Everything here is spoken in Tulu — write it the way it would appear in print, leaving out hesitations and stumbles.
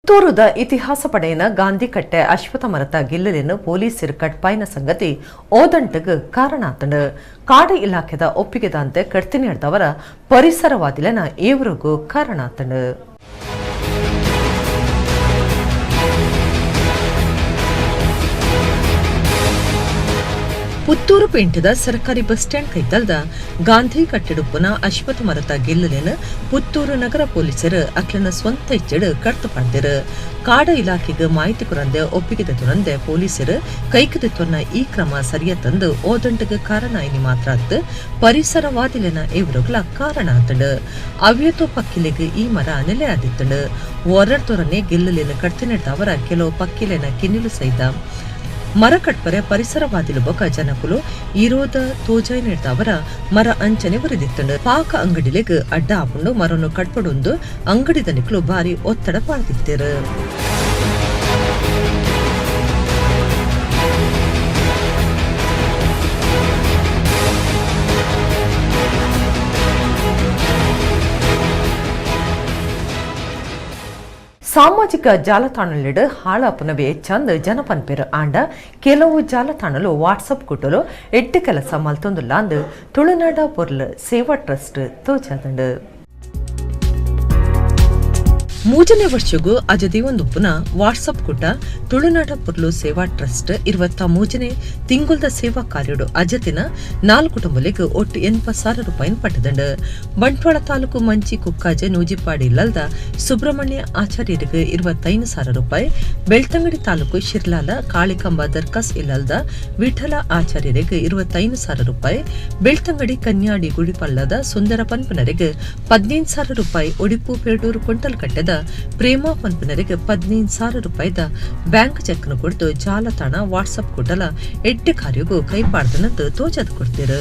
ಪುತ್ತೂರುದ ಇತಿಹಾಸ ಪಡೆಯನ ಗಾಂಧಿ ಕಟ್ಟೆ ಅಶ್ವಥ ಮರತ ಗಿಲ್ಲಲಿನ ಪೊಲೀಸರು ಕಟ್ಪಾಯಿನ ಸಂಗತಿ ಓದಂಟಗ್ ಕಾರಣ ಆತಂಡು. ಕಾಡು ಇಲಾಖೆದ ಒಪ್ಪಿಗೆದಂತೆ ಕಡ್ತಿ ನೀಡಿದವರ ಪರಿಸರವಾದಿಲನ ಇವರಿಗೂ ಕಾರಣ ಆತಂಡು. ಪುತ್ತೂರು ಪೇಂಟೆದ ಸರ್ಕಾರಿ ಬಸ್ ಸ್ಟ್ಯಾಂಡ್ ಕೈತಲ್ದ ಗಾಂಧಿ ಕಟ್ಟೆಡುಪ್ಪುನ ಅಶ್ವಥ ಮರತ ಗೆಲ್ಲುಲೆನ್ ಪುತ್ತೂರು ನಗರ ಪೊಲೀಸರು ಅಕ್ಲನ ಸ್ವಂತ ಇಚ್ಚೆಡು ಕಡ್ತು ಪಡೆದರು. ಕಾಡ ಇಲಾಖೆಗೆ ಮಾಹಿತಿ ಕುರಂದೆ ಒಪ್ಪಿಗೆ ತುರಂದೆ ಪೊಲೀಸರು ಕೈಕುದಿತ್ವನ್ನ ಈ ಕ್ರಮ ಸರಿಯ ತಂದು ಓದಂಟಗೆ ಕಾರಣ ಇನಿ ಮಾತ್ರ ಪರಿಸರವಾದಿಲೆನ ಇವರುಗಳ ಕಾರಣ ಆತಂಡು. ಅವ್ಯತೋ ಪಕ್ಕಿಲೆಗೆ ಈ ಮರ ನೆಲೆ ಆದಿತ್ತಂಡು. ಒರಡ್ತೊರನೆ ಗೆಲ್ಲುಲೆನ್ ಕಡ್ತಿ ನೆಡ್ದವರ ಕೆಲವು ಪಕ್ಕಿಲೆನ ಕಿನ್ನಿಲು ಸಹಿತ ಮರ ಕಟ್ಪರೆ ಪರಿಸರವಾದಿಲು ಬೊಕ ಜನಕುಲು ಇರೋದ ತೋಜಾಯ್ ನೀಡ್ದವರ ಮರ ಅಂಚನೆ ಬರೆದಿತ್ತಂಡು. ಪಾಕ ಅಂಗಡಿಲೆಗ್ ಅಡ್ಡ ಆಪುಂಡು ಮರನು ಕಟ್ಪಡೊಂದು ಅಂಗಡಿ ದನಿಕಲು ಭಾರಿ ಒತ್ತಡ ಪಾಡ್ದಿತ್ತರು. ಸಾಮಾಜಿಕ ಜಾಲತಾಣಲಿಡು ಹಾಳಾಪುನವೇ ಚಂದ ಜನಪನ್ಪೇರು ಆಂಡ ಕೆಲವು ಜಾಲತಾಣಲು ವಾಟ್ಸಪ್ ಕುಟಲು ಎಟ್ಟು ಕೆಲಸ ಮಲ್ತೊಂದುಲ್ಲ ಅಂದು ತುಳುನಾಡ ಪೊರ್ಲು ಸೇವಾ ಟ್ರಸ್ಟ್ ತೋಜಾದಂಡು. ಮೂರನೇ ವರ್ಷಗೂ ಅಜದಿವೊಂದುಪ್ಪುನ ವಾಟ್ಸಪ್ ಕೂಟ ತುಳುನಾಡ ಪೊರ್ಲು ಸೇವಾ ಟ್ರಸ್ಟ್ 23ನೇ ತಿಂಗುಲ್ದ ಸೇವಾ ಕಾರ್ಯಡು ಅಜತಿನ 4 ಕುಟುಂಬಲಿಗೆ ಒಟ್ಟು 80,000 ರೂಪಾಯಿ ಪಟ್ಟದಂಡು. ಬಂಟ್ವಾಳ ತಾಲೂಕು ಮಂಚಿ ಕುಕ್ಕಾಜೆ ನೂಜಿಪಾಡಿ ಇಲ್ಲದ ಸುಬ್ರಹ್ಮಣ್ಯ ಆಚಾರ್ಯರಿಗೆ 25,000 ರೂಪಾಯಿ, ಬೆಳ್ತಂಗಡಿ ತಾಲೂಕು ಶಿರ್ಲಾಲ ಕಾಳಿಕಂಬ ದರ್ಕಾಸ್ ಇಲ್ಲದ ವಿಠಲ ಆಚಾರ್ಯರಿಗೆ 25,000 ರೂಪಾಯಿ, ಬೆಳ್ತಂಗಡಿ ಕನ್ಯಾಡಿ ಗುಡಿಪಲ್ಲದ ಸುಂದರ ಪನ್ಪನರಿಗೆ 15,000 ರೂಪಾಯಿ, ಒಡಿಪು ಪೇಟೂರು ಕೊಂಟಲ್ ಕಟ್ಟೆದ ಪ್ರೇಮ ಪನ್ಪನರಿಗೆ 15,000 ರೂಪಾಯಿದ ಬ್ಯಾಂಕ್ ಚೆಕ್ ಕೊಡ್ತು ಜಾಲತಾಣ ವಾಟ್ಸಪ್ ಕೂಟಲ ಎಡ್ಡೆ ಕಾರ್ಯಗೂ ಕೈಪಾಡ್ದನಂತ ತೋಜದ್ ಕೊಡ್ತೀರ.